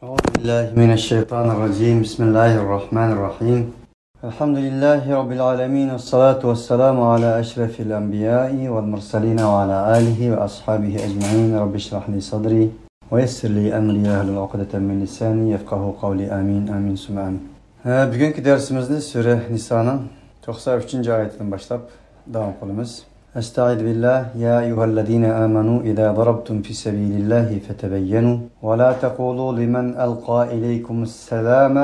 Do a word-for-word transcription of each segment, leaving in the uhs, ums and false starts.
أعوذ بالله من الشيطان الرجيم. بسم الله الرحمن الرحيم. الحمد لله رب العالمين، والصلاة والسلام على أشرف الأنبياء والمرسلين وعلى آله وأصحابه أجمعين. رب اشرح لي صدري ويسر لي أمري واحلل عقدة من لساني يفقهوا قولي. آمين، آمين ثم آمين. ھە، بۈگۈنكى دەرسىمىزنى سۈرە نىسانىڭ توقسان ئۈچىنچى ئايىتىدىن باشلاپ داۋام قىلىمىز. أستعيذ بالله. يا أيها الذين آمنوا إذا ضربتم في سبيل الله فتبينوا ولا تقولوا لمن ألقى إليكم السلام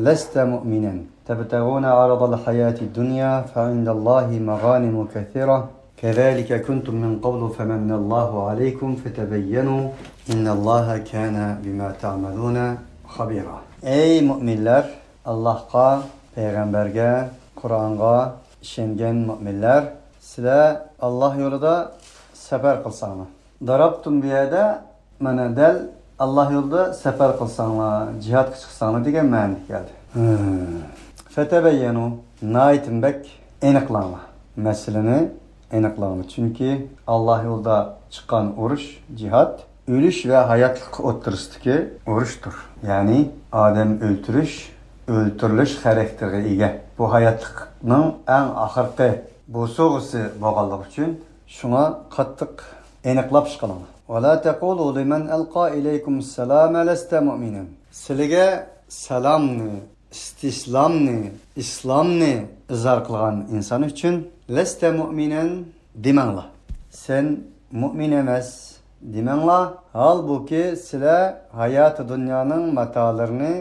لست مؤمنا تبتغون عرض الحياة الدنيا فعند الله مغانم كثيرة كذلك كنتم من قبل فمن الله عليكم فتبينوا إن الله كان بما تعملون خبيرا. ئەي مۇئمىنلەر، ئاللاھقا، پەيغەمبەرگە، قۇرئانغا ئىشەنگەن مۇئمىنلەر، سىلەر ئاللاھ يولىدا سەپەر قىلساڭلار. دارابتۇم بۇ يەردە مانا دەل ئاللاھ يولىدا سەپەر قىلساڭلار، جىھادقا چىقساڭلار دېگەن مەنىدە كەلدى. ھىم. فەتەبەييەنۇ، ناھايىتى بەك ئېنىقلاڭلار. مەسىلىنى ئېنىقلاڭلار. چۈنكى ئاللاھ يولىدا چىققان ئۇرۇش، جىھاد، ئۆلۈش ۋە ھاياتلىق ئوتتۇرىسىدىكى ئۇرۇشتۇر. يەنى ئادەم ئۆلتۈرۈش، ئۆلتۈرۈلۈش خاراكتېرىگە ئىگە. بۇ ھاياتلىقنىڭ ئەڭ ئاخىرقى بوسۇغىسى بولغانلىقى ئۈچۈن شۇڭا قاتتىق ئېنىقلاپ ئىش قىلىڭلار. ولا تقولوا لمن ألقى إليكم السلام لست مؤمنا. سىلىگە سالامنى، ئىستىسلامنى، ئىسلامنى ئىزھار قىلغان ئىنسان ئۈچۈن لست مؤمنا دېمەڭلار. سەن مۇئمىن ئەمەس دېمەڭلار. ھالبۇكى سىلەر ھاياتى دۇنيانىڭ ماتالىرىنى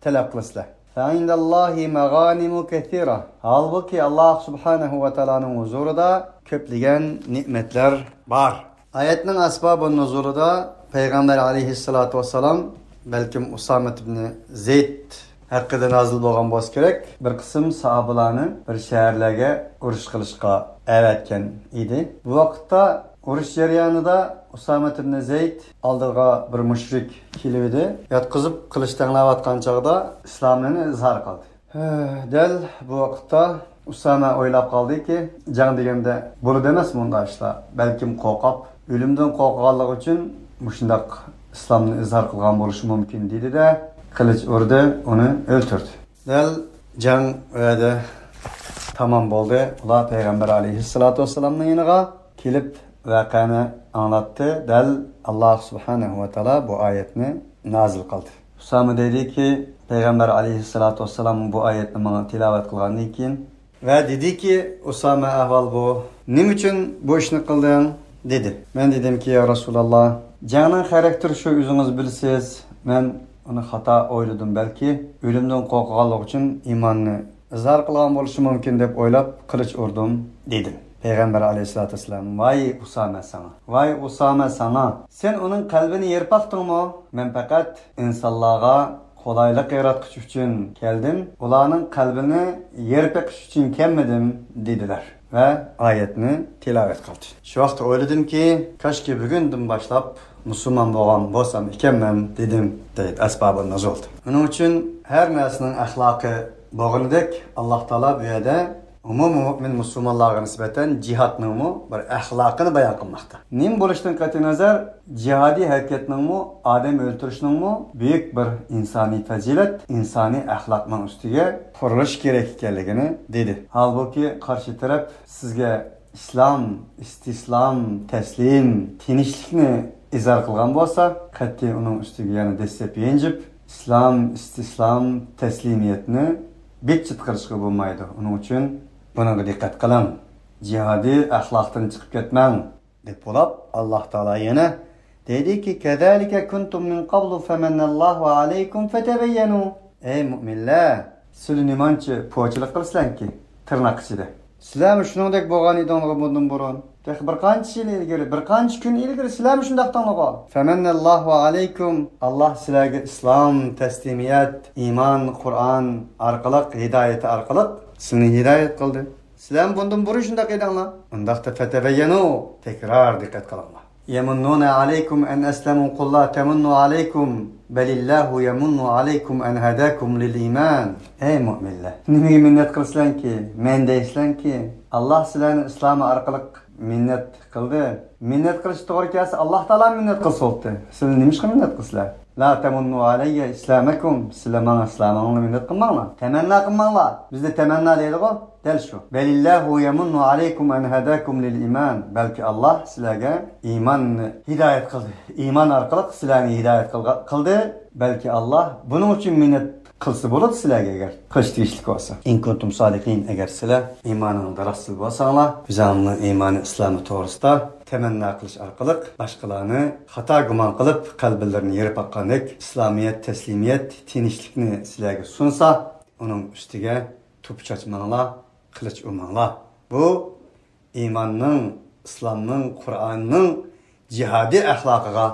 تەلەپ قىلىسىلەر. فعند الله مغانم كثيرة. ھالبۇكى، ئاللاھ سۇبھانەھۇ ۋە تائالانىڭ ھۇزۇرىدا كۆپلىگەن نېمەتلەر بار. ئايەتنىڭ ئەسبابۇ نۇزۇلىدا پەيغەمبەر ئەلەيھىسسالاتۇ ۋەسسالام، بەلكىم ئۇسامە ئىبنى زەيد ھەققىدە نازىل بولغان بولسا كېرەك، بىر قىسىم ساھابىلارنى بىر شەھەرلەرگە ئۇرۇش قىلىشقا ئەۋەتكەن ئىدى. بۇ ۋاقىتتا ئۇرۇش جەريانىدا ئۇسامە ئىبنى زەيد ئالدىغا بىر مۇشرىك كېلىۋىدى. ياتقۇزۇپ قىلىچ تەڭلەۋاتقان چاغدا ئىسلامىنى ئىزھار قىلدى. ھە، دەل بۇ ۋاقىتتا ئۇسامە ئويلاپ قالدىكى، جەڭ دېگەندە بولىدۇ ئەمەسمۇ مۇنداق ئىشلار؟ بەلكىم قورقۇپ، ئۆلۈمدىن قورققانلىقى ئۈچۈن مۇشۇنداق ئىسلامنى ئىزھار قىلغان بولۇشى مۇمكىن، دېدى-دە، قىلىچ ئۇردى، ئۇنى ئۆلتۈردى. دەل جەڭ ئۇ يەردە تامام بولدى. ئۇلار پەيغەمبەر ئەلەيھىسسالاتۇ ۋەسسالامنىڭ يېنىغا كېلىپ، ۋەقەنى ئاڭلاتتى. دەل ئاللاھ سۇبھانەھۇ ۋە تائالا بۇ ئايەتنى نازىل قىلدى. ئۇسامە دەيدىكى، پەيغەمبەر ئەلەيھىسسالاتۇ ۋەسسالام بۇ ئايەتنى ماڭا تىلاۋەت قىلغاندىن كېيىن ۋە دېدىكى، ئۇسامە، ئەھۋال بۇ. نېمە ئۈچۈن بۇ ئىشنى قىلدىڭ؟ دېدى. مەن دېدىمكى، يا رەسۇلاللاھ، جەڭنىڭ خاراكتېرى شۇ، ئۆزىڭىز بىلىسىز. مەن ئۇنى خاتا ئويلىدىم، بەلكى ئۆلۈمدىن قورققانلىقى ئۈچۈن ئىماننى ئىزھار قىلغان بولۇشى مۇمكىن دەپ ئويلاپ قىلىچ ئۇردۇم، دېدىم. پەيغەمبەر ئەلەيھىسسالاتۇ ۋەسسالام، ۋاي ئۇسامە ساڭا، ۋاي ئۇسامە ساڭا! سەن ئۇنىڭ قەلبىنى يېرىپ باقتىڭمۇ؟ مەن پەقەت ئىنسانلارغا قولايلىق ياراتقۇچى ئۈچۈن كەلدىم، ئۇلارنىڭ قەلبىنى يېرىپ بېقىش ئۈچۈن كەلمىدىم، دېدىلەر ۋە ئايەتنى تىلاۋەت قىلدى. شۇ ۋاقىتتا ئويلىدىمكى، كاشكى بۈگۈندىن باشلاپ مۇسۇلمان بولغان بولسام ئىكەنمەن، دېدىم، دەيدۇ ئەسبابۇن نۇزۇلدا. ئۇنىڭ ئۈچۈن ھەر نەرسىنىڭ ئەخلاقى بولغىنىدەك، ئاللاھ تائالا بۇ يەردە ئومۇمىي مۇئمىن مۇسۇلمانلارغا نىسبەتەن جىھادنىڭمۇ بىر ئەخلاقىنى بايان قىلماقتا. نېمە بولۇشىدىن قەتئىينەزەر، جىھادىي ھەرىكەتنىڭمۇ، ئادەم ئۆلتۈرۈشنىڭمۇ بۈيۈك بىر ئىنسانىي پەزىلەت، ئىنسانىي ئەخلاقنىڭ ئۈستىگە قۇرۇلۇشى كېرەك ئىكەنلىكىنى دېدى. ھالبۇكى، قارشى تەرەپ سىزگە ئىسلام، ئىستىسلام، تەسلىم، تىنچلىقنى ئىزھار قىلغان بولسا، قەتئىي ئۇنىڭ ئۈستىگە يەنە دەسسەپ يېنىپ، ئىسلام، ئىستىسلام، تەسلىمىيەتنى بىت-چىت قىلىشقا بولمايدۇ. ئۇنىڭ ئۈچۈن بۇنىڭغا دىققەت قىلىڭ. جىھادىي ئەخلاقتىن چىقىپ كەتمەڭ، دەپ بولاپ، ئاللاھ تائالا يەنە دەيدىكى، كذلك كنتم من قبل فمن الله عليكم فتبينوا. ئەي مۇئمىنلەر، سىلەر نېمانچە پوچىلىق قىلىسىلەركى، تىرناق ئىچىدە. سىلەرمۇ شۇنىڭدەك بولغان ئىدىڭلار بۇندىن بۇرۇن. تېخى بىر قانچە يىل ئىلگىرى، بىر قانچە كۈن ئىلگىرى سىلەرمۇ شۇنداقتىڭلار. فمن الله عليكم، ئاللاھ سىلەرگە ئىسلام، تەسلىمىيەت، ئىمان، قۇرئان ئارقىلىق، ھىدايىتى ئارقىلىق سىلەرنى ھىدايەت قىلدى. سىلەرمۇ بۇندىن بۇرۇن شۇنداق ئىدىڭلار. ئۇنداقتا فتبينوا، تەكرار دىققەت قىلىڭلار. يمنون عليكم أن أسلموا قل لا تمنوا عليكم بل الله يمن عليكم أن هداكم للإيمان. ئەي مۇئمىنلەر، نېمىگە مىننەت قىلىسىلەركى؟ مەن دەيسىلەركى، ئاللاھ سىلەرنى ئىسلام ئارقىلىق مىننەت قىلدى. مىننەت قىلىش توغرا كەلسە، ئاللاھ تائالا مىننەت قىلسا بولدى. سىلەر نېمىشقا مىننەت قىلىسىلەر؟ لا تمنوا علي إسلامكم. سىلەر ماڭا ئىسلامىڭلارنى مىننەت قىلماڭلار. تەمەننا قىلماڭلار. بىزدە تەمەننا دەيدىغۇ. دەل شۇ. بل الله يمن عليكم أن هداكم للإيمان. بەلكى ئاللاھ سىلەرگە ئىماننى ھىدايەت قىلدى. ئىمان ئارقىلىق سىلەرنى ھىدايەت قىلغا-، قىلدى. بەلكى ئاللاھ بۇنىڭ ئۈچۈن مىننەت قىلسا بولىدۇ سىلەرگە، ئەگەر قىلىش تېگىشلىك بولسا. إن كنتم صادقين، ئەگەر سىلەر ئىمانىڭلاردا راستچىل بولساڭلار، ئۆزۈڭلارنىڭ ئىمانى ئىسلامى توغرىسىدا تەمەننا قىلىش ئارقىلىق باشقىلارنى خاتا گۇمان قىلىپ، قەلبلىرىنى يېرىپ باققاندەك، ئىسلامىيەت، تەسلىمىيەت، تىنچلىقنى سىلەرگە سۇنسا، ئۇنىڭ ئۈستىگە توپا چاچماڭلار، قىلىچ ئۇرماڭلار. بۇ ئىماننىڭ، ئىسلامنىڭ، قۇرئاننىڭ جىھادىي ئەخلاقىغا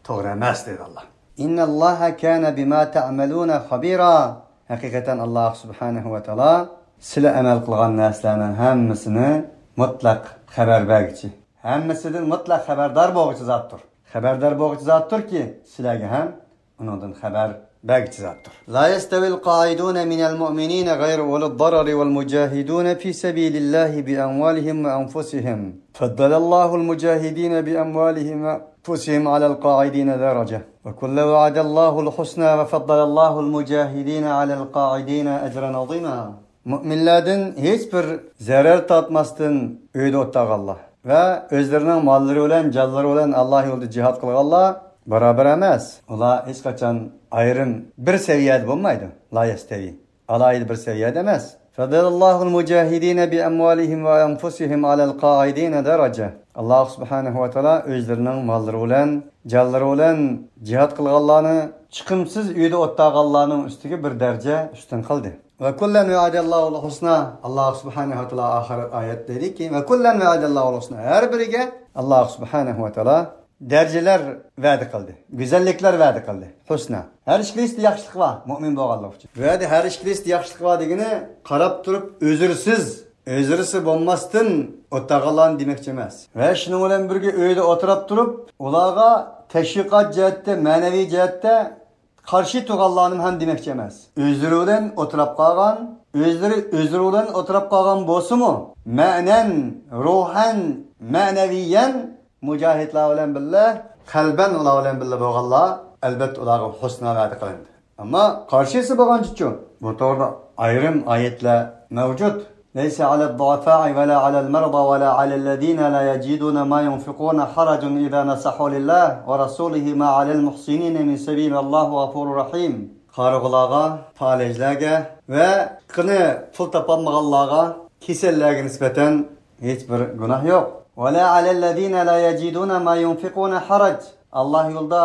توغرا ئەمەس، دەيدۇ ئاللاھ. إن الله كان بما تعملون خبيرا. ھەقىقەتەن ئاللاھ سۇبھانەھۇ ۋە تائالا سىلە ئەمەل قىلغان نەرسىلەرنىڭ ھەممىسىنى مۇتلەق خەۋەر بەرگۈچى، ھەممىسىدىن مۇتلەق خەۋەردار بولغۇچى زاتتۇر. خەۋەردار بولغۇچى زاتتۇركى، سىلەرگە ھەم ئۇنىڭدىن خەۋەر بەرگۈچى زاتتۇر. لا يستوي القاعدون من المؤمنين غير أولي الضرر والمجاهدون في سبيل الله بأموالهم وأنفسهم. فضل الله المجاهدين بأموالهم وأنفسهم على القاعدين درجة. وكلا وعد الله الحسنى وفضل الله المجاهدين على القاعدين أجرا عظيما. مۆمىنلەردىن ھېچ بىر زەرەر تارتماستىن ئۆيدە ئولتۇرغانلار ۋە ئۆزلىرىنىڭ ماللىرى بىلەن، جانلىرى بىلەن ئاللاھ يولىدا جىھاد قىلغانلار بارابەر ئەمەس. ئۇلار ھېچقاچان ئايرىم بىر سەۋىيەدە بولمايدۇ. لا يستوي. ئالاھىدە بىر سەۋىيەدە ئەمەس. فضل الله المجاهدين بأموالهم وأنفسهم على القاعدين درجة. ئاللاھ سۇبھانەھۇ ۋە تائالا ئۆزلىرىنىڭ ماللىرى بىلەن، جانلىرى بىلەن جىھاد قىلغانلارنى، چىقىمسىز ئۆيدە ئولتۇرغانلارنىڭ ئۈستىگە بىر دەرىجە ئۈستۈن قىلدى. وكلا وعد الله الحسنى. ئاللاھ سۇبھانەھۇ ۋە تائالا ئاخىرەت ئايەتتە دەيدۇكى، وكلا وعد الله الحسنى. ھەر بىرىگە ئاللاھ سۇبھانەھۇ ۋە تائالا دەرىجىلەر ۋەدە قىلدى، گۈزەللىكلەر ۋەدە قىلدى. ھۇسنا. ھەر ئىككىلىسىدە ياخشىلىق بار، مۆمىن بولغانلىقى ئۈچۈن. بۇ يەردە ھەر ئىككىلىسىدە ياخشىلىق بار دېگىنى، قاراپ تۇرۇپ ئۆزرىسىز، ئۆزرىسى بولماستىن ئولتۇرغانلارنى دېمەكچى ئەمەس. ۋە شۇنىڭ بىلەن بىرگە ئۆيدە ئولتۇرۇپ تۇرۇپ، ئۇلارغا تەشۋىقات جەھەتتە، مەنىۋى جەھەتتە قارشى تۇرغانلارنى ھەم دېمەكچى ئەمەس. ئۆزلىرى بىلەن ئولتۇرۇپ قالغان، ئۆزلىرى، ئۆزلىرى بىلەن ئولتۇرۇپ قالغان بولسىمۇ، مەنەن، روھەن، مەنەۋىيەن مۇجاھىدلار بىلەن بىللە، قەلبەن ئۇلار بىلەن بىللە بولغانلار، ئەلۋەتتە ئۇلارغا ھۇسنا ۋەدە قىلىندى. ئەمما قارشىسى بولغانچىچۇ؟ بۇ توغرىدا ئايرىم ئايەتلەر مەۋجۇت. ليس على الضعفاء ولا على المرضى ولا على الذين لا يجدون ما ينفقون حرج إذا نصحوا لله ورسوله ما على المحسنين من سبيل والله غفور رحيم. قارىغۇلارغا، پالەچلەرگە ۋە قېنى پۇل تاپالمىغانلارغا، كېسەللەرگە نىسبەتەن ھېچ بىر گۇناھ يوق. ولا على الذين لا يجدون ما ينفقون حرج. ئاللاھ يولىدا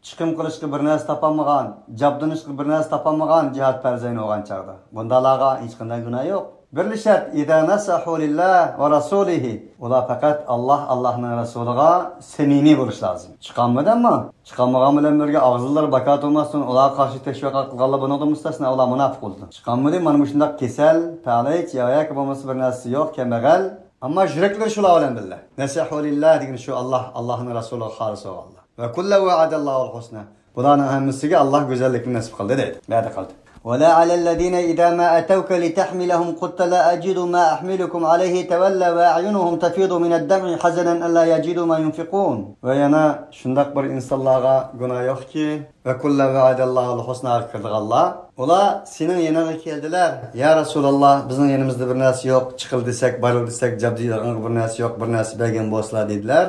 چىقىم قىلىشقا بىر نەرسە تاپالمىغان، جابدۇنۇشقا بىر نەرسە تاپالمىغان جىھاد پەرزەينى بولغان چاغدا، بۇنداقلارغا ھېچقانداق گۇناھ يوق. بىرلا شەرت، إذا نصحوا لله ورسوله. ئۇلار پەقەت ئاللاھ، ئاللاھنىڭ رەسۇلىغا سەمىمىي بولۇش لازىم. چىقالمىدى ئەمما. چىقالمىغان بىلەن بىرگە ئاغزىلىرى باكار تۇرماستىن، ئۇلارغا قارشى تەشۋىقات قىلغانلار بۇنىڭدىن مۇستەسنا، ئۇلار مۇناپىق بولىدۇ. چىقالمىدى، مانا مۇشۇنداق كېسەل، پالەچ يا ياكى بولمىسا بىر نەرسىسى يوق، كەمبەغەل. ئەمما يۈرەكلىرى شۇلار بىلەن بىللە. نەسەھۇ لىللا دېگىنى شۇ، ئاللاھ، ئاللاھنىڭ رەسۇلىغا خالىس بولغانلار. ۋە كۇللەن ۋەئەدەللاھۇل ھۇسنا. بۇلارنىڭ ھەممىسىگە ئاللاھ گۈزەللىكنى نەسىب قىلدى دەيدۇ. ۋەدە قىلدى. ولا على الذين إذا ما أتوك لتحملهم قلت لا أجد ما أحملكم عليه تولوا وأعينهم تفيض من الدمع حزنا ألا يجدوا ما ينفقون. ۋە يەنە شۇنداق بىر ئىنسانلارغا گۇناھ يوقكى، ۋە كۇللەن ۋەئەدەللاھۇل ھۇسناغا كىرىدىغانلار، ئۇلار سېنىڭ يېنىڭغا كەلدىلەر، يا رەسۇلاللاھ، بىزنىڭ يېنىمىزدا بىر نەرسە يوق، چىقىل دېسەك، بارىل دېسەك، جابدۇيدىغانغا بىر نەرسە يوق، بىر نەرسە بەرگەن بولسىلا، دېدىلەر.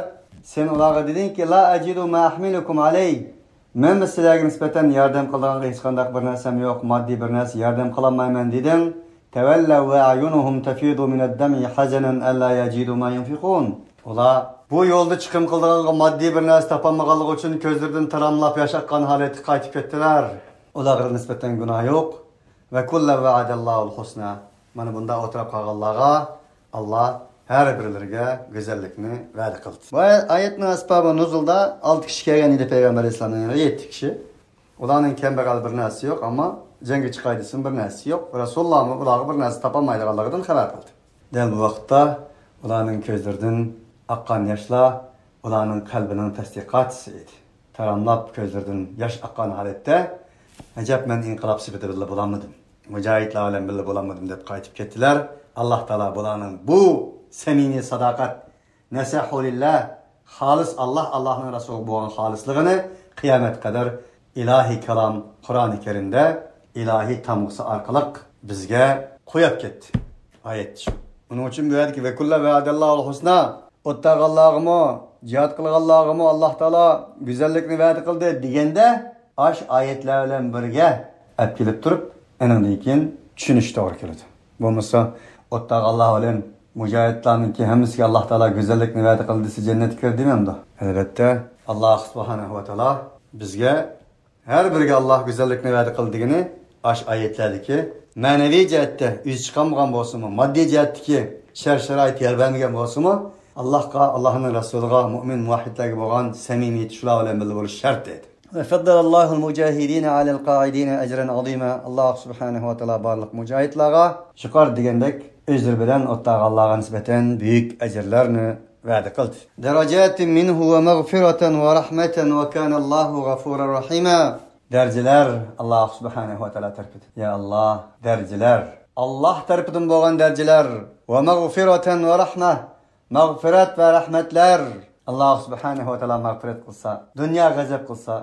سەن ئۇلارغا دېدىڭكى، لا ئەجىدۇ ما ئەھمىلۇكۇم ئەلەيھ. مەنمۇ سىلەرگە نىسبەتەن ياردەم قىلىدىغانغا ھېچقانداق بىر نەرسەم يوق، ماددىي بىر نەرسە ياردەم قىلالمايمەن، دېدىڭ. تەۋەللەۋ ۋە ئەيۇنۇھۇم تەفىدۇ مىنەد دەمئى ھەزەنەن ئەللا يەجىدۇ ما يۇنفىقۇن. ئۇلار بۇ يولدا چىقىم قىلىدىغانغا ماددىي بىر نەرسە تاپالمىغانلىقى ئۈچۈن كۆزلىرىدىن تاراملاپ ياش ئاققان ھالەتتە قايتىپ كەتتىلەر. ئۇلارغا نىسبەتەن گۇناھ يوق. ۋە كۇللەن ۋەئەدەللاھۇل ھۇسنا. مانا بۇنداق ئولتۇراپ قالغانلارغا ئاللاھ ھەر بىرلىرىگە گۈزەللىكنى ۋەدە قىلدى. بۇ ئايەتنىڭ ئەسبابى نۇزۇلدا ئالتە كىشى كەلگەن ئىدى پەيغەمبەر ئەلەيھىسسالامنىڭ يېنىغا، يەتتە كىشى. ئۇلارنىڭ كەمبەغەل بىر نەرسىسى يوق، ئەمما جەڭگە چىقاي دېسىمۇ بىر نەرسىسى يوق. رەسۇلۇللاھمۇ ئۇلارغا بىر نەرسە تاپالمايدىغانلىقىدىن خەۋەر قىلدى. دەل بۇ ۋاقىتتا ئۇلارنىڭ كۆزلىرىدىن ئاققان ياشلار ئۇلارنىڭ قەلبىنىڭ تەستىقاتچىسى ئىدى. تاراملاپ كۆزلىرىدىن ياش ئاققان ھالەتتە، ئەجەب، مەن ئىنقىلاب سېپىدە بىللە بولالمىدىم، مۇجاھىدلار بىلەن بىللە بولالمىدىم دەپ قايتىپ كەتتىلەر. ئاللاھ تائالا بۇلارنىڭ بۇ سەمىمىي ساداقەت، نەسەھۇ لىللا، خالىس ئاللاھ، ئاللاھنىڭ رەسۇلىغا بولغان خالىسلىقىنى قىيامەتكە قەدەر ئىلاھىي كالام قۇرئانى كەرىمدە ئىلاھىي تامغىسى ئارقىلىق بىزگە قويۇپ كەتتى. ئايەت شۇ. ئۇنىڭ ئۈچۈن بۇ يەردىكى «ۋەكۇللا ۋەئەدەللاھۇل ھۇسنا»، ئوت تاغانلارغىمۇ، جىھاد قىلغانلارغىمۇ ئاللاھ تائالا گۈزەللىكنى ۋەدە قىلدى دېگەندە، ئاش ئايەتلەر بىلەن بىرگە ئەپ كېلىپ تۇرۇپ، ئېنىڭدىن كېيىن چۈشىنىش توغرا كېلىدۇ. بولمىسا، ئوت تاغانلار بىلەن مۇجاھىدلارنىڭكى ھەممىسىگە ئاللاھ تائالا گۈزەللىكنى ۋەدە قىلدى دېسە، جەننەتكە كىر دېمەمدۇ؟ ئەلۋەتتە، ئاللاھ سۇبھانەھۇ ۋە تائالا بىزگە ھەر بىرىگە ئاللاھ گۈزەللىكنى ۋەدە قىلدى دېگىنى ئاش ئايەتلەردىكى مەنىۋى جەھەتتە ئۆزى چىقالمىغان بولسىمۇ، ماددىي جەھەتتىكى شەرت-شارائىت يار بەرمىگەن بولسىمۇ، ئاللاھقا، ئاللاھنىڭ رەسۇلىغا، مۆمىن مۇۋەھھىدلەرگە بولغان سەمىمىيىتى شۇلار بىلەن بىللە بولۇشى شەرت دېدى. ۋە فەززەلەللاھۇل مۇجاھىدىنە ئەلەل قائىدىنە ئەجرەن ئەزىمە. ئاللاھ سۇبھانەھۇ ۋە تائالا بارلىق مۇجاھىدلارغا يۇقىرىدا دېگەندەك ئۆزلىرى بىلەن ئوت تاغانلارغا نىسبەتەن بۈيۈك ئەجىرلەرنى ۋەدە قىلدى. دەرەجاتىن مىنھۇ ۋە مەغفىرەتەن ۋە رەھمەتەن ۋە كانەللاھۇ غەفۇرەن رەھىمە. دەرىجىلەر ئاللاھ سۇبھانەھۇ ۋە تائالا تەرىپىدىن. يا ئاللاھ، دەرىجىلەر. ئاللاھ تەرىپىدىن بولغان دەرىجىلەر. ۋە مەغفىرەتەن ۋە رەھمە. مەغفىرەت ۋە رەھمەتلەر. ئاللاھ سۇبھانەھۇ ۋە تائالا مەغفىرەت قىلسا، دۇنيا غەزەپ قىلسا،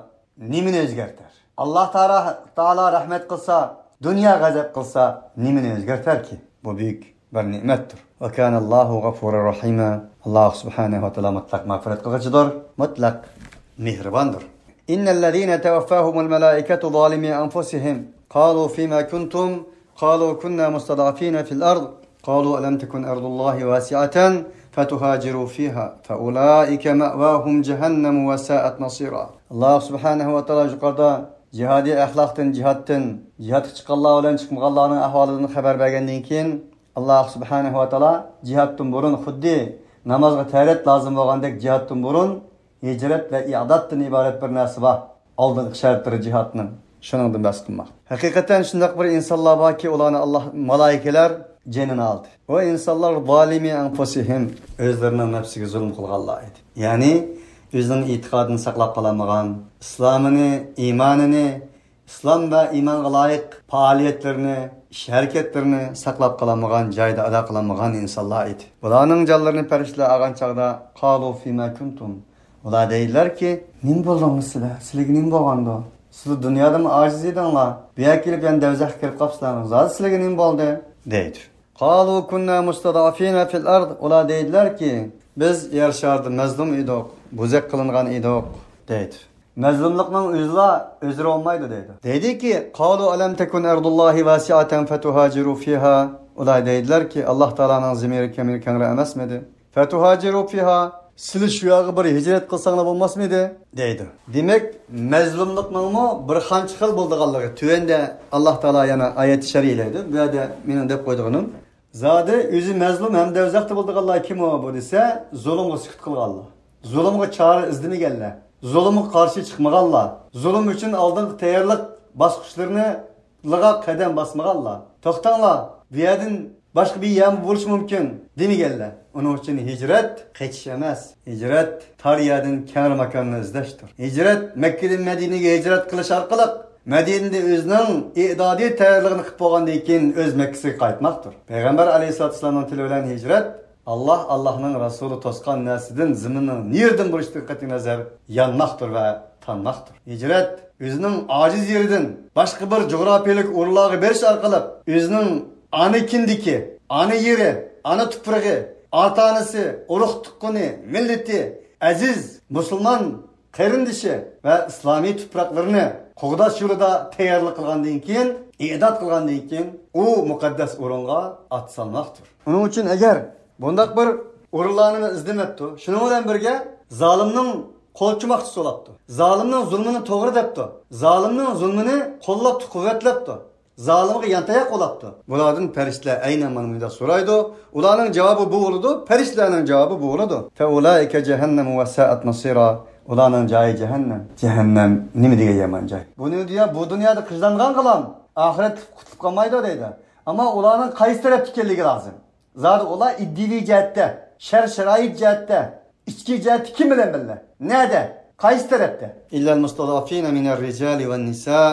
نېمىنى ئۆزگەرتەر؟ ئاللاھ تائالا، تائالا رەھمەت قىلسا، دۇنيا غەزەپ قىلسا، نېمىنى ئۆزگەرتەركى؟ بۇ بۈيۈك بىر نېمەتتۇر. ۋە كانەللاھۇ غەفۇرەن رەھىمە. ئاللاھ سۇبھانەھۇ ۋە تائالا مۇتلەق مەغفىرەت قىلغۇچىدۇر، مۇتلەق مېھرىباندۇر. ئىننەللەزىنە تەۋەففەھۇمۇل مەلائىكەتۇ زالىمى ئەنفۇسىھىم. قالوا فيما كنتم؟ قالوا كنا مستضعفين في الأرض. قالوا ألم تكن أرض الله واسعة فتهاجروا فيها فأولئك مأواهم جهنم وساءت مصيرا. ئاللاھ سۇبھانەھۇ ۋە تائالا يۇقىرىدا جىھادىي ئەخلاقتىن، جىھادتىن، جىھادقا چىققانلار بىلەن چىقمىغانلارنىڭ ئەھۋالىدىن خەۋەر بەرگەندىن كېيىن، ئاللاھ سۇبھانەھۇ ۋە تائالا جىھادتىن بۇرۇن، خۇددى نامازغا تەرەت لازىم بولغاندەك، جىھادتىن بۇرۇن ھىجرەت ۋە ئىئدادتىن ئىبارەت بىر نەرسە بار. ئالدىنقى شەرتلىرى جىھادنىڭ. شۇنىڭدىن بەھس قىلماق. ھەقىقەتەن شۇنداق بىر ئىنسانلار باركى، ئۇلارنى ئاللاھ، مالائىكىلەر جېنىنى ئالدى. ئۇ ئىنسانلار زالىمى ئەنفۇسىھىم، ئۆزلىرىنىڭ نەپسىگە زۇلۇم قىلغانلار ئىدى. يەنى ئۆزىنىڭ ئېتىقادىنى ساقلاپ قالالمىغان، ئىسلامىنى، ئىمانىنى، ئىسلام ۋە ئىمانغا لايىق پائالىيەتلىرىنى، ئىش-ھەرىكەتلىرىنى ساقلاپ قالالمىغان، جايىدا ئادا قىلالمىغان ئىنسانلار ئىدى. بۇلارنىڭ جانلىرىنى پەرىشتىلەر ئالغان چاغدا، قالۇ فىما كۇنتۇم. ئۇلار دەيدىلەركى، نېمە بولدىڭىز سىلەر؟ سىلەرگە نېمە بولغاندۇ؟ سىلەر دۇنيادىمۇ ئاجىز ئىدىڭلار. بۇ يەرگە كېلىپ يەنە دەۋزەخكە كىرىپ قاپسىلەر. زادى سىلەرگە نېمە بولدى؟ دەيدۇ. قالۇ كۇننا مۇستەزئەفىنە فىل ئەرز. ئۇلار دەيدىلەركى، بىز يەر شارىدا مەزلۇم ئىدۇق، بوزەك قىلىنغان ئىدۇق، دەيدۇ. مەزلۇملۇقنىڭ ئۆزىلا ئۆزرە بولمايدۇ دەيدۇ. دەيدۇكى، قالۇ ئەلەم تەكۇن ئەرزۇللاھى ۋاسىئەتەن فەتۇھاجىرۇ فىھا. ئۇلار دەيدىلەركى، ئاللاھ تائالانىڭ زېمىنى كەڭرى ئەمەسمىدى؟ فەتۇھاجىرۇ فىھا، سىلى شۇ ياغا بىر ھىجرەت قىلساڭلا بولماسمىدى؟ دەيدۇ. دېمەك، مەزلۇملۇقنىڭمۇ بىر قانچە خىل بولىدىغانلىقى تۆۋەندە ئاللاھ تائالا يەنە ئايەت شەرھلەيدۇ. بۇ يەردە مېنىڭ دەپ قويىدىغىنىم، زادى ئۆزى مەزلۇم ھەم دەۋزەختە بولىدىغانلار كىم ئۇ بۇ دېسە، زۇلۇمغا سۈكۈت قىلغانلار، زۇلۇمغا چارە ئىزدىمىگەنلەر، زۇلۇمغا قارشى چىقمىغانلار، زۇلۇم ئۈچۈن ئالدىنقى تەييارلىق باسقۇچلىرىنى لىغا قەدەم باسمىغانلار. توختاڭلار، بۇ يەردىن باشقا بىر يەرمۇ بولۇشى مۇمكىن دېمىگەنلەر. ئۇنىڭ ئۈچۈن ھىجرەت قېچىش ئەمەس. ھىجرەت تار يەردىن كەڭرى ماكاننى ئىزدەشتۇر. ھىجرەت مەككىدىن مەدىنىگە ھىجرەت قىلىش ئارقىلىق مەدىنىدە ئۆزىنىڭ ئىئدادىي تەييارلىقىنى قىلىپ بولغاندىن كېيىن ئۆز مەككىسىگە قايتماقتۇر. پەيغەمبەر ئەلەيھىسسالاتۇ ۋەسسالامنىڭ تىلى بىلەن ھىجرەت، ئاللاھ، ئاللاھنىڭ رەسۇلى توسقان نەرسىدىن زېمىننىڭ نېرىدىن بولۇشىدىن قەتئىينەزەر يانماقتۇر ۋە تانماقتۇر. ھىجرەت ئۆزىنىڭ ئاجىز يېرىدىن باشقا بىر جۇغراپىيەلىك ئورۇنلارغا بېرىش ئارقىلىق ئۆزىنىڭ ئانا كىندىكى، ئانا يېرى، ئانا تۇپرىقى، ئاتا-ئانىسى، ئۇرۇق-تۇغقىنى، مىللىتى، ئەزىز مۇسۇلمان قېرىندىشى ۋە ئىسلامىي تۇپراقلىرىنى قوغداش يولىدا تەييارلىق قىلغاندىن كېيىن، ئېداد قىلغاندىن كېيىن، ئۇ مۇقەددەس ئورۇنغا ئات سالماقتۇر. ئۇنىڭ ئۈچۈن ئەگەر بۇنداق بىر ئورۇنلارنى ئىزدىمەپتۇ، شۇنىڭ بىلەن بىرگە زالىمنىڭ قول چۇماقچىسى بولاپتۇ. زالىمنىڭ زۇلمىنى توغرا دەپتۇ. زالىمنىڭ زۇلمىنى قوللاپتۇ، قۇۋۋەتلەپتۇ. زالىمغا يانتاياق بولاپتۇ. بۇلاردىن پەرىشتىلەر ئەينەن مانا مۇنداق سورايدۇ. ئۇلارنىڭ جاۋابى بۇ بولىدۇ، پەرىشتىلەرنىڭ جاۋابى بۇ بولىدۇ. فەئۇلائىكە جەھەننەمۇ ۋە سائەت ماسىرا. ئۇلارنىڭ جايى جەھەننەم. جەھەننەم نېمە دېگەن يامان جاي. بۇ دۇنيا، بۇ دۇنيادا قىينالغانغىلام ئاخىرەتتە قۇتۇلۇپ قالمايدۇ دەيدۇ. ئەمما ئۇلارنىڭ قايسى تەرەپتە ئىكەنلىكى لازىم. زادى ئۇلار ئىدىيىۋى جەھەتتە، شەرت-شارائىت جەھەتتە، ئىچكى جەھەتتە كىم بىلەن بىللە؟ نەدە؟ قايسى تەرەپتە؟ إلا المستضعفين من الرجال والنساء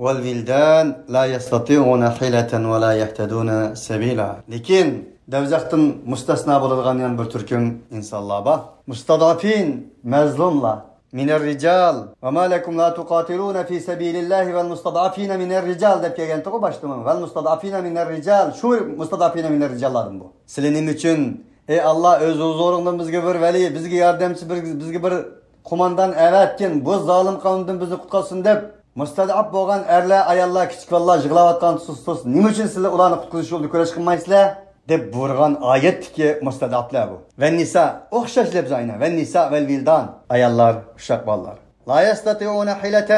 والولدان لا يستطيعون حيلة ولا يهتدون سبيلا. لېكىن دەۋزەختىن مۇستەسنا بولىدىغان يەنە بىر تۈركۈم ئىنسانلار بار. مۇستەزئەفىن، مەزلۇملار. من الرجال وما لكم لا تقاتلون في سبيل الله والمستضعفين من الرجال دەپ كەلگەنتىغۇ باشتىمۇ. والمستضعفين من الرجال، شۇ مۇستەزئەپىنە مىنەر رىجاللاردىن بۇ. سىلى نېمە ئۈچۈن، ئەي ئاللا، ئۆز ھۇزۇرۇڭدىن بىزگە بىر ۋەلى، بىزگە ياردەمچى، بىر، بىزگە بىر قوماندان ئەۋەتكىن، بۇ زالىم قەۋمدىن بىزنى قۇتقۇزسۇن دەپ، مۇستەزئەپ بولغان ئەرلەر، ئاياللار، كىچىك بالىلار يىغلاۋاتقان تۇس، تۇس، نېمە ئۈچۈن سىلەر ئۇلارنى قۇتقۇزۇش يولىدا كۈرەش قىلمايسىلەر؟ دەپ بۇيرۇغان ئايەتتىكى مۇستەزئەپلەر بۇ. ۋەننىسا، ئوخشاش لەپزى ئاينەن. ۋەننىسا ۋەلۋىلدان، ئاياللار، ئۇششاق بالىلار. لا يستطيعون حيلة،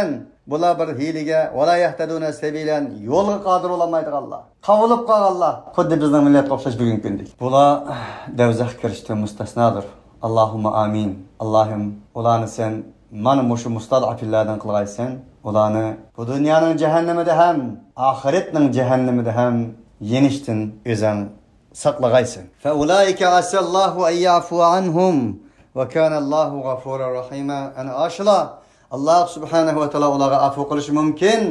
بۇلار بىر ھىيلىگە، ولا يهتدون سبيلا، يولغا قادىر بولالمايدىغانلار، قاۋۇلۇپ قالغانلار. خۇددى بىزنىڭ مىللەتكە ئوخشاش بۈگۈنكى كۈندىكى. بۇلار دوزاخقا كىرىشتىن مۇستەسنادۇر. ئاللاھۇممە ئامىن. ئاللاھىم، ئۇلارنى سەن مانا مۇشۇ مۇستەزئەپىنلاردىن قىلغايسەن. ئۇلارنى بۇ دۇنيانىڭ جەھەننىمىدە ھەم ئاخىرەتنىڭ جەھەننىمىدە ھەم يېنىشتىن ئۆزەڭ ساقلىغايسەن. فأولئك عسى الله أن يعفو عنهم وكان الله غفورا رحيما. ئەنە ئاشۇلار، ئاللا سۇبھانەھۇ ۋە تائالا ئۇلارغا ئەپۇ قىلىشى مۇمكىن.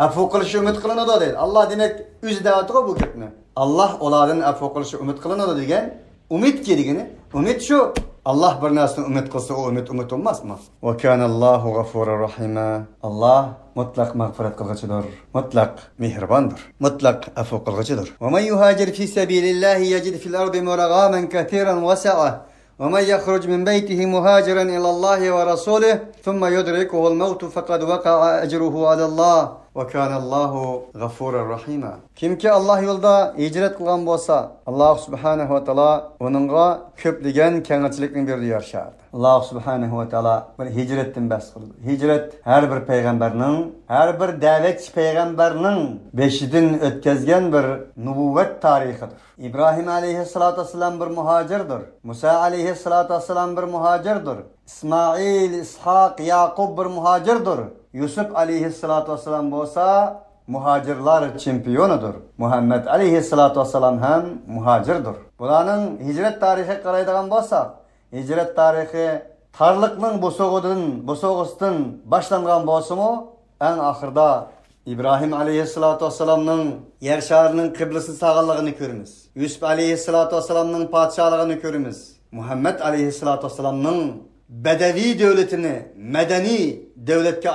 ئەپۇ قىلىشى ئۈمىد قىلىنىدۇ دەيدۇ. ئاللا دېمەك ئۆزى دەۋاتىدىغۇ بۇ گەپنى. ئاللا ئۇلاردىن ئەپۇ قىلىشى ئۈمىد قىلىنىدۇ دېگەن. ئۈمىدكى دېگىنى، ئۈمىد شۇ. ئاللا بىر نەرسىنى ئۈمىد قىلسا، ئۇ ئۈمىد ئۈمىد بولماسمۇ؟ وكان الله غفورا رحيما. ئاللا مۇتلەق مەغپىرەت قىلغۇچىدۇر، مۇتلەق مېھرىباندۇر، مۇتلەق ئەپۇ قىلغۇچىدۇر. ومن يهاجر في سبيل الله يجد في الأرض مراغما كثيرا وسعة ومن يخرج من بيته مهاجرا إلى الله ورسوله ثم يدركه الموت فقد وقع أجره على الله وكان الله غفورا رحيما. كىمكى ئاللا يولىدا ھىجرەت قىلغان بولسا، ئاللا سۇبھانەھۇ ۋە تائالا ئۇنىڭغا كۆپلىگەن كەڭچىلىكنى بېرىدۇ يەر شارىدا. ئاللا سۇبھانەھۇ ۋە تائالا بىر ھىجرەتتىن بەھس قىلىدۇ. ھىجرەت ھەر بىر پەيغەمبەرنىڭ، ھەر بىر دەۋەتچى پەيغەمبەرنىڭ بېشىدىن ئۆتكەزگەن بىر نۇبۇۋۋەت تارىخىدۇر. ئىبراھىم ئەلەيھىسسالاتۇ ۋەسسالام بىر مۇھاجىردۇر. مۇسا ئەلەيھىسسالاتۇ ۋەسسالام بىر مۇھاجىردۇر. ئىسمائىل، ئىسھاق، ياقۇب بىر مۇھاجىردۇر. يۈسۈپ ئەلەيھىسسالاتۇ ۋەسسالام بولسا مۇھاجىرلار چېمپىيونىدۇر. مۇھەممەد ئەلەيھىسسالاتۇ ۋەسسالام ھەم مۇھاجىردۇر. بۇلارنىڭ ھىجرەت تارىخىغا قارايدىغان بولساق، ھىجرەت تارىخى تارلىقنىڭ بوسۇغىدىن، بوسۇغىسىدىن باشلانغان بولسىمۇ، ئەڭ ئاخىرىدا ئىبراھىم ئەلەيھىسسالاتۇ ۋەسسالامنىڭ يەر شارىنىڭ قىبلىسىنى سالغانلىقىنى كۆرىمىز. يۈسۈپ ئەلەيھىسسالاتۇ ۋەسسالامنىڭ پادىشاھلىقىنى كۆرىمىز. مۇھەممەد ئەلەيھىسسالاتۇ ۋەسسالامنىڭ بەدەۋىي دۆلىتىنى مەدەنىي دۆلەتكە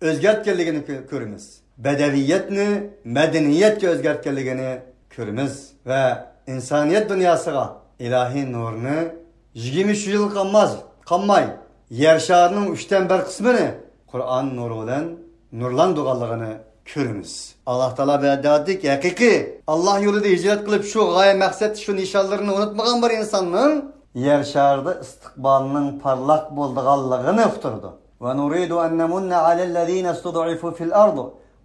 ئۆزگەرتكەنلىكىنى كۆ-، كۆرىمىز. بەدەۋىيەتنى مەدەنىيەتكە ئۆزگەرتكەنلىكىنى كۆرىمىز. ۋە ئىنسانىيەت دۇنياسىغا ئىلاھىي نۇرنى يىگىرمە ئۈچ يىل قالماز، قالماي، يەر شارىنىڭ ئۈچتىن بىر قىسمىنى قۇرئان نۇرى بىلەن نۇرلاندۇرغانلىقىنى كۆرىمىز. ئاللا تائالا بۇ يەردە دېدىكى، ھەقىقىي ئاللا يولىدا ھىجرەت قىلىپ، شۇ غايە مەقسەت، شۇ نىشانلىرىنى ئۇنتۇمىغان بىر ئىنساننىڭ يەر شارىدا ئىستىقبالىنىڭ پارلاق بولىدىغانلىقىنى ئۇقتۇرىدۇ. ونريد أن نمن على الذين استضعفوا في الأرض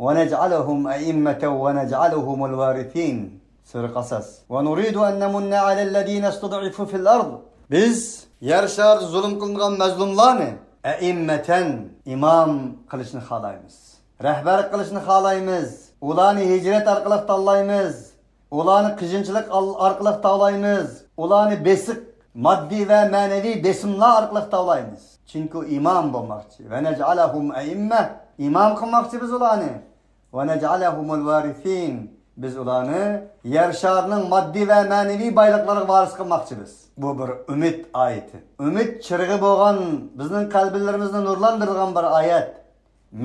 ونجعلهم أئمة ونجعلهم الوارثين. سۈرە قەسەس. ونريد أن نمن على الذين استضعفوا في الأرض. بىز يەر شارىدا زۇلۇم قىلىنغان مەزلۇملارنى ئەئىممەتەن، ئىمام قىلىشنى خالايمىز. رەھبەر قىلىشنى خالايمىز. ئۇلارنى ھىجرەت ئارقىلىق تاللايمىز. ئۇلارنى قىيىنچىلىق ئال-، ئارقىلىق تاۋلايمىز. ئۇلارنى بېسىق، ماددىي ۋە مەنىۋى بېسىملار ئارقىلىق تاۋلايمىز. چۈنكى ئۇ ئىمام بولماقچى. ونجعلهم أئمة، ئىمام قىلماقچى بىز ئۇلارنى. ونجعلهم الوارثين، بىز ئۇلارنى يەر شارىنىڭ ماددىي ۋە مەنىۋى بايلىقلىرىغا ۋارىس قىلماقچى بىز. بۇ بىر ئۈمىد ئايىتى. ئۈمىد چىرىغى بولغان، بىزنىڭ قەلبلىرىمىزنى نۇرلاندۇرىدىغان بىر ئايەت.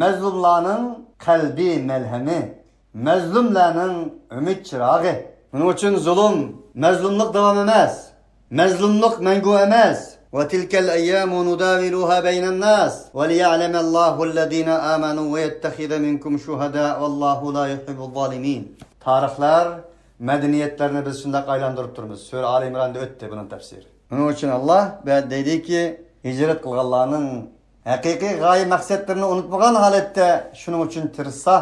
مەزلۇملارنىڭ قەلبىي مەلھەمى، مەزلۇملارنىڭ ئۈمىد چىراغى. شۇنىڭ ئۈچۈن زۇلۇم، مەزلۇملۇق داۋام ئەمەس. مەزلۇملۇق مەڭگۈ ئەمەس. وتلك الأيام نداولها بين الناس وليعلم الله الذين آمنوا ويتخذ منكم شهداء والله لا يحب الظالمين. تارىخلار، مەدەنىيەتلەرنى بىز شۇنداق ئايلاندۇرۇپ تۇرىمىز. سۈرە ئالى ئىمراندا ئۆتتى بۇنىڭ تەپسىرى. شۇنىڭ ئۈچۈن ئاللا بۇ يەردە دەيدىكى، ھىجرەت قىلغانلارنىڭ ھەقىقىي غايە مەقسەتلىرىنى ئۇنتۇمىغان ھالەتتە شۇنىڭ ئۈچۈن تىرىشسا،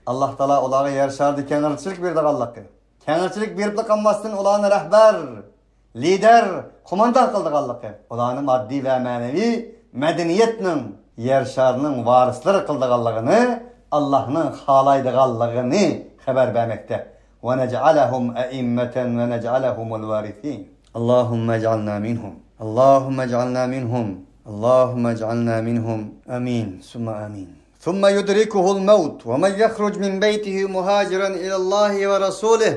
ئاللا تائالا ئۇلارغا يەر شارىدا كەڭرىچىلىك بېرىدىغانلىقى، كەڭرىچىلىك بېرىپلا قالماستىن، ئۇلارنى رەھبەر، لىدەر، قوماندان قىلىدىغانلىقى، ئۇلارنى ماددىي ۋە مەنىۋى مەدەنىيەتنىڭ، يەر شارىنىڭ ۋارىسلىرى قىلىدىغانلىقىنى، ئاللانىڭ خالايدىغانلىقىنى خەۋەر بەرمەكتە. ونجعلهم أئمة ونجعلهم الوارثين. اللهم اجعلنا منهم. اللهم اجعلنا منهم. اللهم اجعلنا منهم. آمين ثم آمين. ثم يدركه الموت ومن يخرج من بيته مهاجرا إلى الله ورسوله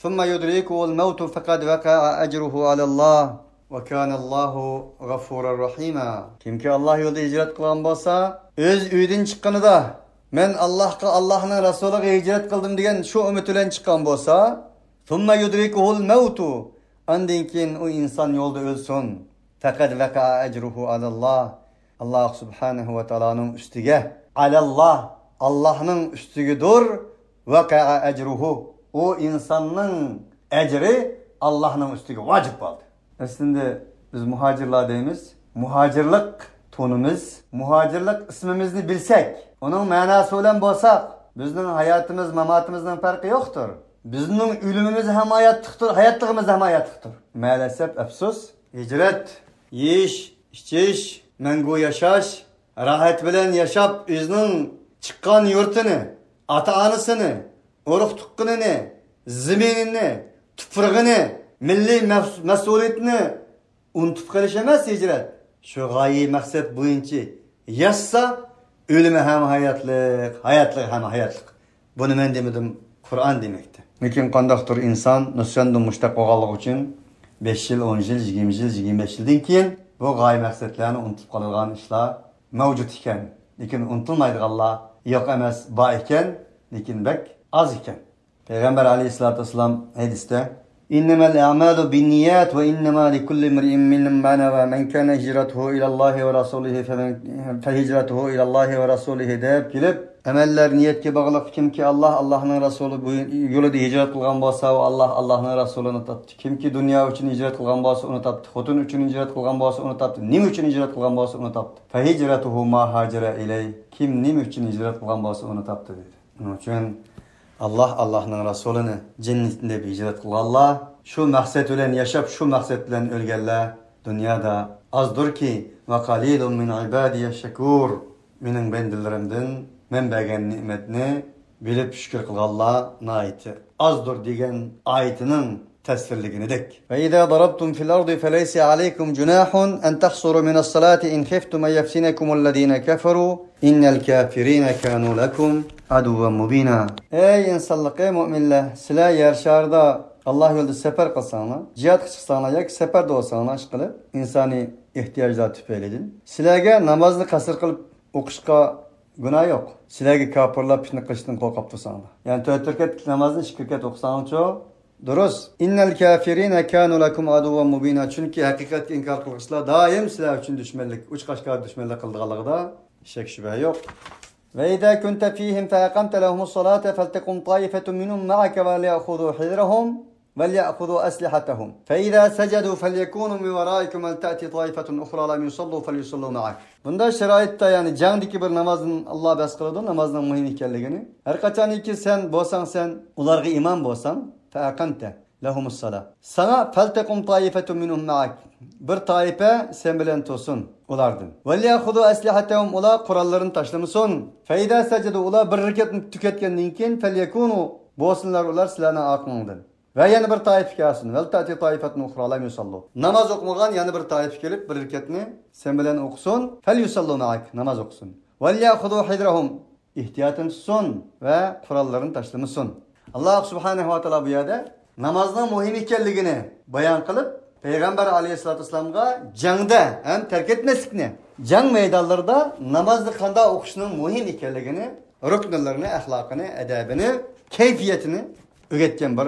ثم يدركه الموت فقد وقع أجره على الله وكان الله غفورا رحيما. كىمكى ئاللاھ يولىدا ھىجرەت قىلغان بولسا، ئۆز ئۆيىدىن چىققىنىدا، مەن ئاللاھقا، ئاللاھنىڭ رەسۇلىغا ھىجرەت قىلدىم دېگەن شۇ ئۈمىد بىلەن چىققان بولسا، ثم يدركه الموت، ئاندىن كېيىن ئۇ ئىنسان يولدا ئۆلسۇن، فقد وقع أجره على الله، ئاللاھ سۇبھانەھۇ ۋە تائالانىڭ ئۈستىگە، على الله، ئاللاھنىڭ ئۈستىگىدۇر، وقع أجره، ئۇ ئىنساننىڭ ئەجرى ئاللاھنىڭ ئۈستىگە ۋاجىپ بولدى. ئەسلىندە بىز مۇھاجىرلار دەيمىز. مۇھاجىرلىق تونىمىز، مۇھاجىرلىق ئىسمىمىزنى بىلسەك، ئۇنىڭ مەناسى بىلەن بولساق، بىزنىڭ ھاياتىمىز، ماماتىمىزنىڭ پەرقى يوقتۇر. بىزنىڭ ئۆلۈمىمىز ھەم ھاياتلىقتۇر، ھاياتلىقىمىز ھەم ھاياتلىقتۇر. مەلەسەپ، ئەپسۇس، ھىجرەت، يېيىش، ئىچىش، مەڭگۈ ياشاش، راھەت بىلەن ياشاپ، ئۆزىنىڭ چىققان يۇرتىنى، ئاتا-ئانىسىنى، ئۇرۇق-تۇغقىنىنى، زېمىنىنى، تۇپرىقىنى، مىللىي مەس-، مەسئۇلىيىتىنى ئۇنتۇپ قېلىش ئەمەس ھىجرەت. شۇ غايە مەقسەت بويىچە ياشىسا، ئۆلۈمى ھەم ھاياتلىق، ھاياتلىقى ھەم ھاياتلىق. بۇنى مەن دېمىدىم، قۇرئان دېمەكتە. لېكىن قانداقتۇر ئىنسان نۇسرەندىن مۇشتەق بولغانلىقى ئۈچۈن بەش يىل، ئون يىل، يىگىرمە يىل، يىگىرمە بەش يىلدىن كېيىن بۇ غايە مەقسەتلەرنى ئۇنتۇپ قالىدىغان ئىشلار مەۋجۇت ئىكەن. لېكىن ئۇنتۇلمايدىغانلار يوق ئەمەس، بار ئىكەن، لېكىن بەك ئاز ئىكەن. پەيغەمبەر ئەلەيھىسسالاتۇ ۋەسسالام ھەدىستە، إنما الأعمال بالنيات وإنما لكل امرئ ما نوى، من كان هجرته إلى الله ورسوله فمن، فهجرته إلى الله ورسوله دەپ كېلىپ، ئەمەللەر نىيەتكە باغلىق، كىمكى ئاللاھ، ئاللاھنىڭ رەسۇلى بۇ يولىدا ھىجرەت قىلغان بولسا، ئۇ ئاللاھ، ئاللاھنىڭ رەسۇلىنى تاپتى. كىمكى دۇنيا ئۈچۈن ھىجرەت قىلغان بولسا، ئۇنى تاپتى. خوتۇن ئۈچۈن ھىجرەت قىلغان بولسا، ئۇنى تاپتى. نېمە ئۈچۈن ھىجرەت قىلغان بولسا، ئۇنى تاپتى. فهجرته ما هاجر إليه، كىم نېمە ئۈچۈن ھىجرەت قىلغان بولسا، ئۇنى تاپتى، دېدى. شۇنىڭ ئۈچۈن ئاللاھ، ئاللاھنىڭ رەسۇلىنى، جەننىتىنى دەپ ھىجرەت قىلغانلار، شۇ مەقسەت بىلەن ياشاپ، شۇ مەقسەت بىلەن ئۆلگەنلەر دۇنيادا ئازدۇركى، وقليل من عبادي الشكور، مېنىڭ بەندىلىرىمدىن مەن بەرگەن نېمەتنى بىلىپ شۈكۈر قىلغانلار ناھايىتى ئازدۇر دېگەن ئايىتىنىڭ تەسۋىرلىگىنىدەك. وإذا ضربتم في الأرض فليس عليكم جناح أن تقصروا من الصلاة إن خفتم أن يفتنكم الذين كفروا إن الكافرين كانوا لكم عدوا مبينا. ئەي ئىنسانلىق، ئەي مۆمىنلەر، سىلەر يەر شارىدا ئاللاھ يولىدا سەپەر قىلساڭلار، جىھادقا چىقساڭلار ياكى سەپەردە بولساڭلار، ئىشقىلىپ ئىنسانىي ئېھتىياجلار تۈپەيلىدىن سىلەرگە نامازنى قەسىر قىلىپ ئوقۇشقا گۇناھ يوق. سىلەرگە كاپىرلار پىتنە قىلىشتىن قورقۇپ تۇرساڭلار. يەنى تۆت رەكەتلىك نامازنى ئىككى رەكەت ئوقۇساڭلارچۇ؟ دۇرۇس. إن الكافرين كانوا لكم عدوا مبينا. چۈنكى ھەقىقەتكە ئىنكار قىلغۇچىلار دائىم سىلەر ئۈچۈن دۈشمەنلىك، ئوچۇق ئاشكارا دۈشمەنلىك قىلىدىغانلىقىدا شەك شۈبھە يوق. وإذا كنت فيهم فأقمت لهم الصلاة فلتقم طائفة منهم معك وليأخذوا حذرهم وليأخذوا أسلحتهم فإذا سجدوا فليكونوا من ورائكم ولتأت طائفة أخرى لم يصلوا فليصلوا معك. بۇنداق شارائىتتا، يەنى جەڭدىكى بىر نامازدىن ئاللاھ بەھس قىلىدۇ، نامازنىڭ مۇھىم ئىكەنلىكىنى. ھەر قاچانكى سەن بولساڭ، سەن ئۇلارغا ئىمام بولساڭ، فأقمت لهم الصلاة. ساڭا فلتقم طائفة منهم معك. بىر تائىپە سەن بىلەن تۇرسۇن ئۇلاردىن. وليأخذوا أسلحتهم، ئۇلار قوراللىرىنى تاشلىمىسۇن. فإذا سجدوا، ئۇلار بىر رەكەتنى تۈگەتكەندىن كېيىن، فليكونوا، بولسۇنلار ئۇلار سىلەرنىڭ ئارقىڭدىن. ۋە يەنە بىر تائىپە كەلسۇن. ولتأت طائفة أخرى لم يصلوا. ناماز ئوقۇمىغان يەنە بىر تائىپە كېلىپ، بىر رەكەتنى سەن بىلەن ئوقۇسۇن. فليصلوا معك، ناماز ئوقۇسۇن. وليأخذوا حذرهم، ئېھتىياتىنى تۇتسۇن ۋە قوراللىرىنى تاشلىمىسۇن. ئاللاھ سۇبھانەھۇ ۋە تائالا بۇ يەردە نامازنىڭ مۇھىم ئىكەنلىكىنى بايان قىلىپ، پەيغەمبەر ئەلەيھىسسالاتۇ ۋەسسالامغا جەڭدە ھەم تەرك ئەتمەسلىكنى، جەڭ مەيدانلىرىدا نامازنى قانداق ئوقۇشنىڭ مۇھىم ئىكەنلىكىنى، رۇكنلىرىنى، ئەخلاقىنى، ئەدەبىنى، كەيپىيەتىنى ئۆگەتكەن بىر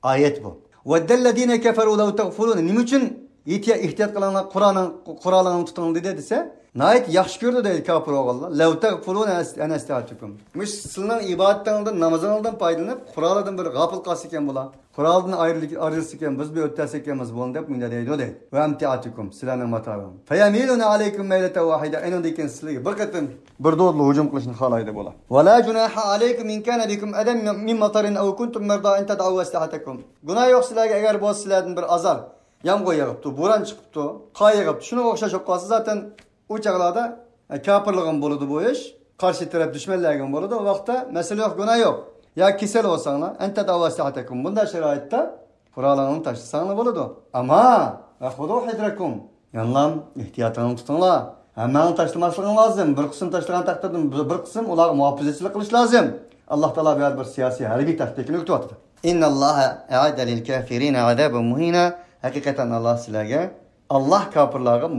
ئايەت بۇ. ودّ الذين كفروا لو تغفلون. نېمە ئۈچۈن ئېھتىيا-، ئېھتىيات قىلىڭلار، قورالىڭ-، قورالىڭلارنى تۇتۇڭ دېدى دېسە، ناھايىتى ياخشى كۆرىدۇ دەيدۇ كاپىر بولغانلار. لو تغفلون عن أسلحتكم. مۇشۇ سىلىنىڭ ئىبادىتىڭلاردىن، نامىزىڭلاردىن پايدىلىنىپ، قورالىدىن بىر غاپىل قالسا ئىكەن بۇلار. قورالدىن ئايرىل-، ئايرىلسا ئىكەن، بىز بۇ يەردە تۇرسا ئىكەنمىز بۇنى دەپ مۇنداق دەيدۇ دەيدۇ. وأمتعتكم، سىلەرنىڭ ماتالىرىڭ. فيميلون عليكم ميلة واحدة. ئېنىڭدىن كېيىن سىلەرگە بىر قېتىم بىر دۇرلا ھۇجۇم قىلىشنى خالايدۇ بۇلار. ولا جناح عليكم إن كان بكم أذى من مطر أو كنتم مرضى أن تضعوا أسلحتكم. گۇناھ يوق سىلەرگە، ئەگەر بولسا سىلەردىن بىر ئازار، يامغۇر يېغىپتۇ، بوران چىقىپتۇ، قار يېغىپتۇ، شۇنىڭغا ئوخشاش بولۇپ قالسا، زاتەن ئۇ چاغلاردا، ئە، كاپىرلىقىمۇ بولىدۇ بۇ ئىش، قارشى تەرەپ دۈشمەنلەرگىمۇ بولىدۇ، ئۇ ۋاقىتتا مەسىلە يوق، گۇناھ يوق. يا كېسەل بولساڭلار، أن تضعوا أسلحتكم، بۇنداق شارائىتتا قورالىڭلارنى تاشلىساڭلار بولىدۇ. ئەمما، وخذوا حذركم، يەنىلا ئېھتىياتىڭلارنى تۇتۇڭلار. ھەممىڭلارنى تاشلىماسلىقىڭ لازىم. بىر قىسىم تاشلىغان تەقدىردە بىر، بىر قىسىم ئۇلارغا مۇھاپىزەتچىلىك قىلىش لازىم. ئاللاھ تائالا بۇ يەردە بىر سىياسىي ھەربىي تاكتىكىنى ئۆگىتىۋاتىدۇ. إن الله أعد للكافرين عذابا مهينا. ھەقىقەتەن ئاللاھ سىلەرگە ئاللاھ كاپىرلارغا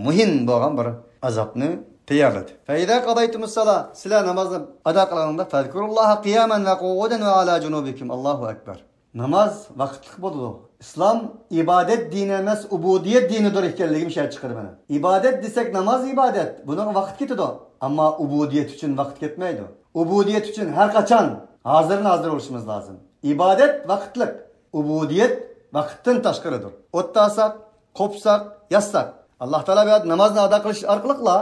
مۇھىم بولغان بىر ئازابنى تەييارلىدى. فَإِذَا قَضَيْتُمُ الصَّلَاةَ، سىلەر نامازنى ئادا قىلغاندا، فَاذْكُرُوا اللَّهَ قِيَامًا وَقُعُودًا وَعَلَى جُنُوبِكُمْ. ئاللاھۇ ئەكبەر. ناماز ۋاقىتلىق بولىدۇ. ئىسلام ئىبادەت دىنى ئەمەس، ئۇبۇدىيەت دىنىدۇر ئىكەنلىكىم شەرت چىقىدۇ مانا. ئىبادەت دېسەك ناماز ئىبادەت، بۇنىڭغا ۋاقىت كېتىدۇ. ئەمما ئۇبۇدىيەت ئۈچۈن ۋاقىت كەتمەيدۇ. ئۇبۇدىيەت ئۈچۈن ھەر قاچان ھازىردىن ھازىر بولۇشىمىز لازىم. ئىبادەت ۋاقىتلىق، ئۇبۇدىيەت ۋاقىتتىن تاشقىرىدۇر. ئوتتا ئالساق، قوپساق، ياتساق، ئاللاھ تائالا بۇ يەردە نامازنى ئادا قىلىش ئارقىلىقلا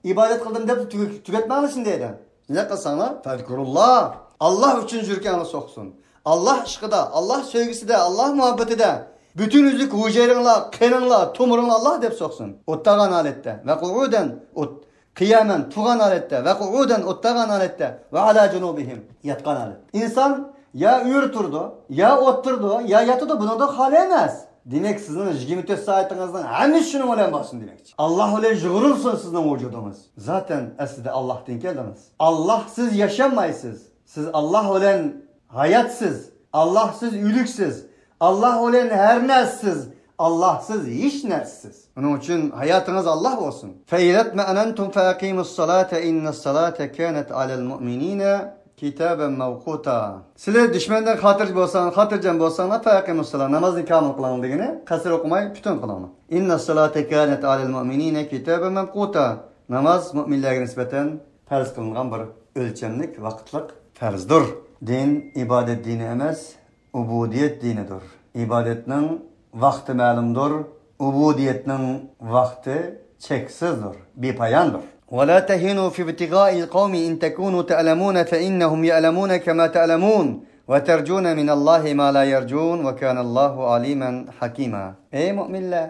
ئىبادەت قىلدىم دەپ تۈگە-، تۈگەتمەڭلار شۇنداق دەيدۇ. نېمە قىلساڭلار؟ فەزكۇرۇللاھ. ئاللاھ ئۈچۈن يۈرىكىڭلار سوقسۇن. ئاللاھ ئىشقىدا، ئاللاھ سۆيگۈسىدە، ئاللاھ مۇھەببىتىدە پۈتۈن ئۈزۈك ھۈجەيرىڭلار، قېنىڭلار، تومۇرۇڭلار ئاللاھ دەپ سوقسۇن. ئوتتاغان ھالەتتە ۋە قۇئۇدەن، ئوت، قىيامەن، تۇرغان ھالەتتە ۋە قۇئۇدەن، ئوتتاغان ھالەتتە ۋە ئالا جۇنۇبىھىم، ياتقان ھالەتتە. ئىنسان يا ئۆرە تۇرىدۇ، يا ئولتۇرىدۇ، يا ياتىدۇ، بۇنىڭدىن خالىي ئەمەس. دېمەك، سىزنىڭ يىگىرمە تۆت سائىتىڭىزنىڭ ھەممىسى شۇنىڭ بىلەن بولسۇن دېمەكچى. ئاللاھ بىلەن يۇغۇرۇلسۇن سىزنىڭ ۋۇجۇدىڭىز. زاتەن ئەسلىدە ئاللاھتىن كەلدىڭىز. ئاللاھسىز ياشانمايسىز. سىز ئاللاھ بىلەن ھاياتسىز، ئاللاھسىز ئۆلۈكسىز، ئاللاھ بىلەن ھەر نەرسىسىز، ئاللاھسىز ھېچ نەرسىسىز. ئۇنىڭ ئۈچۈن ھاياتىڭىز ئاللاھ بولسۇن. فَإِذَا اطْمَأْنَنْتُمْ فَأَقِيمُوا الصَّلَاةَ إِنَّ الصَّلَاةَ كَانَتْ عَلَى الْمُؤْمِنِينَ كِتَابًا مَوْقُوتًا. سىلەر دۈشمەندىن خاتىرجەم بولساڭ، خاتىرجەم بولساڭلار، فَأَقِيمُوا الصَّلَاةَ، نامازنى كامىل قىلىڭ دېگىنى، قەسىر ئوقۇماي پۈتۈن قىلىڭلار. إِنَّ الصَّلَاةَ كَانَتْ عَلَى الْمُؤْمِنِينَ كِتَابًا مَوْقُوتًا. ناماز مۆمىنلەرگە نىسبەتەن پەرز قىلىنغان بىر ئۆلچەملىك ۋاقىتلىق پەرزدۇر. دىن ئىبادەت دىنى ئەمەس، ئۇبۇدىيەت دىنىدۇر. ئىبادەتنىڭ ۋاقتى مەلۇمدۇر، ئۇبۇدىيەتنىڭ ۋاقتى چەكسىزدۇر، بىپاياندۇر. وَلَا تَهِنُوا فِي ابْتِغَاءِ الْقَوْمِ إِنْ تَكُونُوا تَعْلَمُونَ فَإِنَّهُمْ يَعْلَمُونَ كَمَا تَعْلَمُونَ وَتَرْجُونَ مِنَ اللَّهِ مَا لَا يَرْجُونَ وَكَانَ اللَّهُ عَلِيمًا حَكِيمًا. ئەي مۆمىنلەر،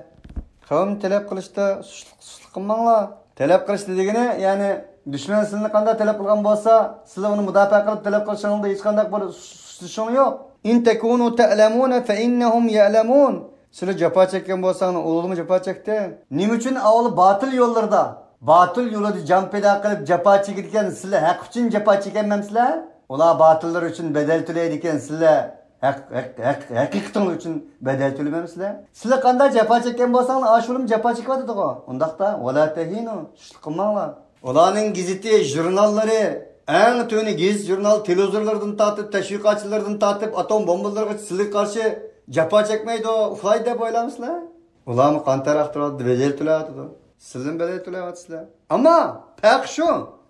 قەۋم تەلەپ قىلىشتا سۇسلۇق، سۇسلۇق قىلماڭلار. تەلەپ قىلىش دېگىنى، يەنى دۈشمەن سىلىنى قانداق تەلەپ قىلغان بولسا، سىلەر ئۇنى مۇداپىئە قىلىپ تەلەپ قىلىشىڭلاردا ھېچقانداق بىر سۇسلىشىڭ يوق. إِنْ تَكُونُوا تَعْلَمُونَ فَإِنَّهُمْ يَعْلَمُونَ. سىلەر جاپا چەككەن بولساڭلار، ئۇلارمۇ جاپا چەكتى. نېمە ئۈچۈن ئاۋۋال باتىل يوللىرىدا، باتىل يولىدا جان پىدا قىلىپ جاپا چېكىدىكەن، سىلەر ھەق ئۈچۈن جاپا چېكەلمەمسىلەر؟ ئۇلار باتىللىرى ئۈچۈن بەدەل تۆلەيدىكەن، سىلەر ھەق، ھەق، ھەق، ھەقىقىتىڭلار ئۈچۈن بەدەل تۆلىمەمسىلەر؟ سىلەر قانداق جاپا چەككەن بولساڭلار، ئاشۇلىمۇ جاپا چېكىۋاتىدىغۇ. ئۇنداقتا، وَلَا تَهِنُوا، سۇسلۇق قىلماڭلار. ئۇلارنىڭ گېزىتى، ژۇرناللىرى، ئەڭ تۆۋىنى گېزىت، ژۇرنال، تېلېۋىزورلىرىدىن تارتىپ، تەشۋىقاتچىلىرىدىن تارتىپ، ئاتوم بومبىلىرىغىچە سىلىگە قارشى جاپا چەكمەيدۇ، ئۇخلايدۇ دەپ ئويلامسىلەر؟ ئۇلارمۇ قان تەر ئاقتۇرۇۋاتىدۇ، بەدەل تۆلەۋاتىدۇ. سىلىمۇ بەدەل تۆلەۋاتىسىلەر. ئەمما پەرق شۇ.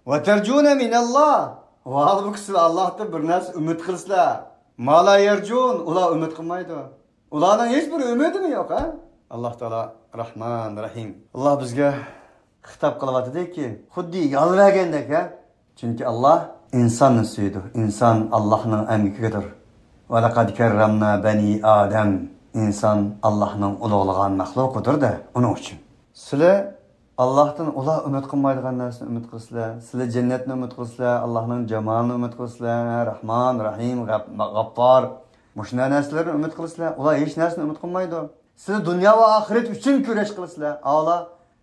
وَتَرْجُونَ مِنَ اللَّهِ. ھالبۇكى، سىلەر ئاللاھتىن بىر نەرسە ئۈمىد قىلىسىلەر. مَا لَا يَرْجُونَ، ئۇلار ئۈمىد قىلمايدۇ. ئۇلارنىڭ ھېچ بىر ئۈمىدىمۇ يوق، ھە؟ ئاللاھ تائالا رەھمان، رەھىم. ئاللاھ بىزگە خىتاب قىلىۋاتىدۇكى، خۇددى يالۋۇرغاندەك، ھە؟ چۈنكى ئاللاھ ئىنساننى سۆيىدۇ. ئىنسان ئاللاھنىڭ ئەمگىكىدۇر. وَلَقَدْ كَرَّمْنَا بَنِي آدَمَ. ئىنسان ئاللاھنىڭ ئۇلۇغلىغان مەخلۇقىدۇر-دە، ئۇنىڭ ئۈچۈن. سىلەر ئاللاھتىن ئۇلار ئۈمىد قىلمايدىغان نەرسىنى ئۈمىد قىلىسىلەر. سىلەر جەننەتنى ئۈمىد قىلىسىلەر، ئاللاھنىڭ جامالىنى ئۈمىد قىلىسىلەر، رەھمان، رەھىم، غەپ-، غەپپار. مۇشۇنداق نەرسىلەرنى ئۈمىد قىلىسىلەر. ئۇلار ھېچ نەرسىنى ئۈمىد قىلمايدۇ. سىلەر دۇنيا ۋە ئاخىرەت ئۈچۈن كۈرەش قىلىسىلەر. ئاۋۇلار،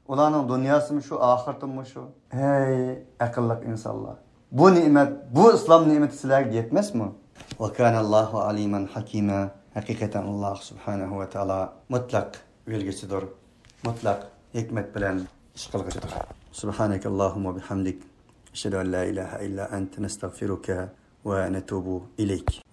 ئۇلارنىڭ دۇنياسىمۇ شۇ، ئاخىرىتىمۇ شۇ. ھەي، ئەقىللىق ئىنسانلار! بۇ نېمەت، بۇ ئىسلام نېمىتى سىلەرگە يەتمەسمۇ؟ وَكَانَ اللَّهُ عَلِيمًا حَكِيمًا. ھەقىقەتەن ئاللاھ سۇبھانەھۇ ۋە تائالا مۇتلەق بىلگۈچىدۇر، مۇتلەق ھېكمەت بىلەن ئىش قىلغۇچىدۇر. سۇبھانەكَ اللَّهُمَّ وَبِحَمدِكَ، أَشْهَدُ أَنْ لَا إِلَهَ إِلَّا أَنْتَ، نَسْتَغْفِرُكَ وَنَتُوبُ إِلَيْكَ.